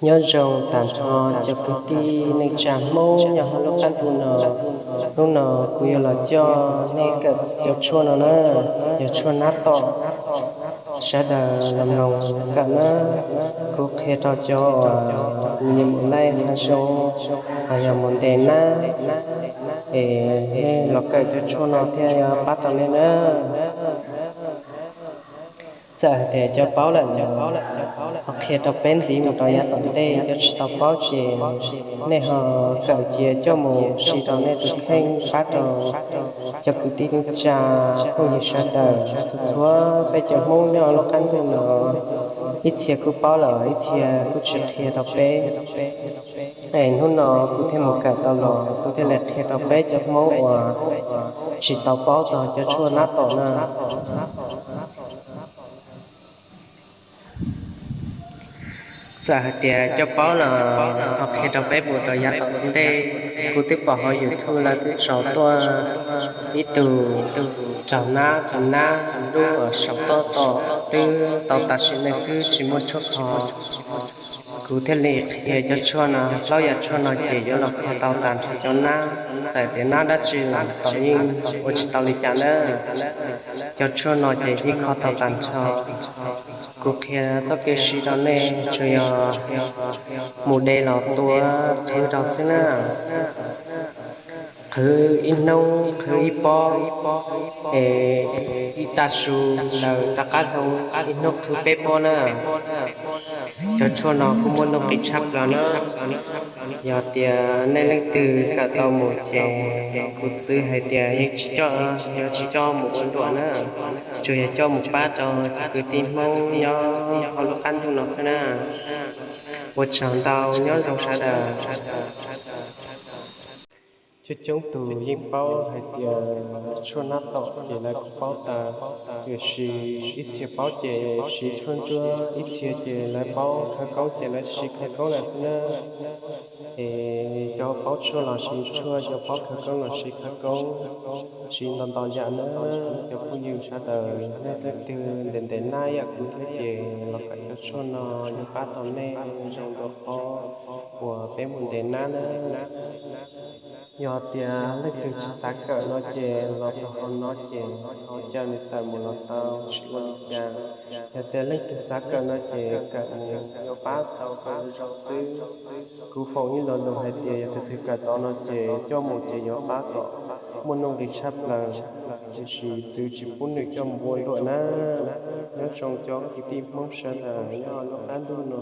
Nyob zoo tag nrho cov kwv tij neej tsa Hmoob nyob hauv lub qab ntuj no. Hnub no kuv yuav los coj nej kawm cov tshuaj no na, yog tshuaj nab tom. Sawv daws los mloog kawm na. Kuv qhia rau cov uas nyiam mus laij hav zoov, los yog mus ntes nab, es nej los kawm cov tshuaj no thiaj yuav pab tau nej na. Txawm hais tias cov paub lawm los ho qhia rau peb ntxiv mus rau yav tom ntej, cov tsis tau paub ces nej ho kawm cia coj mus siv rau nej tus kheej, pab rau cov kwv tij neej tsa phooj ywg sawv daws txhua txhua. Peb cov Hmoob nyob lub qab ntuj no, ib txhia kuj paub lawm, ib txhia kuj tsis qhia rau peb. Es hnub no kuv thiaj mus kawm tau los, kuv thiaj li qhia rau peb cov Hmoob uas tsis tau paub txog cov tshuaj nab tom na. Txawm hais tias cov paub los ho qhia rau peb mus rau yav tom ntej. Kuv twb pom hauv YouTube lawv twb tso tuaj ib tug raug nab, raug nab lub saum toj tom, twb tau tas sim neej xwb tsis muaj tshuaj kho. Kuv thiaj li qhia cov tshuaj no, plaub yam tshuaj no ces yuav los kho tau tag nrho cov nab. Txawm tias nab dab tsi los tom yeej ua tsis tau li cas na. Cov tshuaj no ces yeej kho tau tag nrho. Kuv qhia txoj kev siv rau nej, tsuas yog mus de los tua qhwv rau xwb na. Qhwv ib hnub, qhwv ib pob, es ib tag su lawm rov qab hlo ib hnub qhwv peb pob na. Cov tshuaj no kuj muaj nuj nqis tshaj plaws na. Yog tias nej leej twg kawm tau mus ces kuv txwv hais tias yeej tsis coj, yuav tsis coj mus ua luam na, tsuas yog coj mus pab rau cov kwv tij Hmoob nyob hauv lub qab ntuj no xwb na. Ua tsaug ntau, nyob zoo sawv daws. Coob coob tus yeej paub hais tias tshuaj nab tom ces lawv kuj paub tas, tiam sis ib txhia paub ces siv tshuaj ntsuab, ib txhia ces lawv paub khawv koob ces lawv siv khawv koob lawm xwb na. Es cov paub tshuaj los siv tshuaj, cov paub khawv koob los siv khawv koob, siv ntau ntau yam na. Cov phooj ywg sawv daws, nej leej twg ntes ntes nab ib yam kuv thiab ces los kawm cov tshuaj no yuav pab tau nej zoo dua qhov uas peb mus ntes nab na. Yog tias leej twg tsis xav kawm no ces los txog qhov no ces thov caw nws tawm mus los tau, tsis ua li cas. Yog tias leej twg xav kawm no ces kawm mus yuav pab tau koj zoo xwb. Kuv foom ib lo lus hais tias yog tus twg kawm tau no ces coj mus ces yuav pab kom muaj nuj nqis tshaj plaws, tiam sis txwv tsis pub nws coj mus ua luam na. Nyob zoo cov kwv tij Hmoob sawv daws nyob lub qab ntuj no.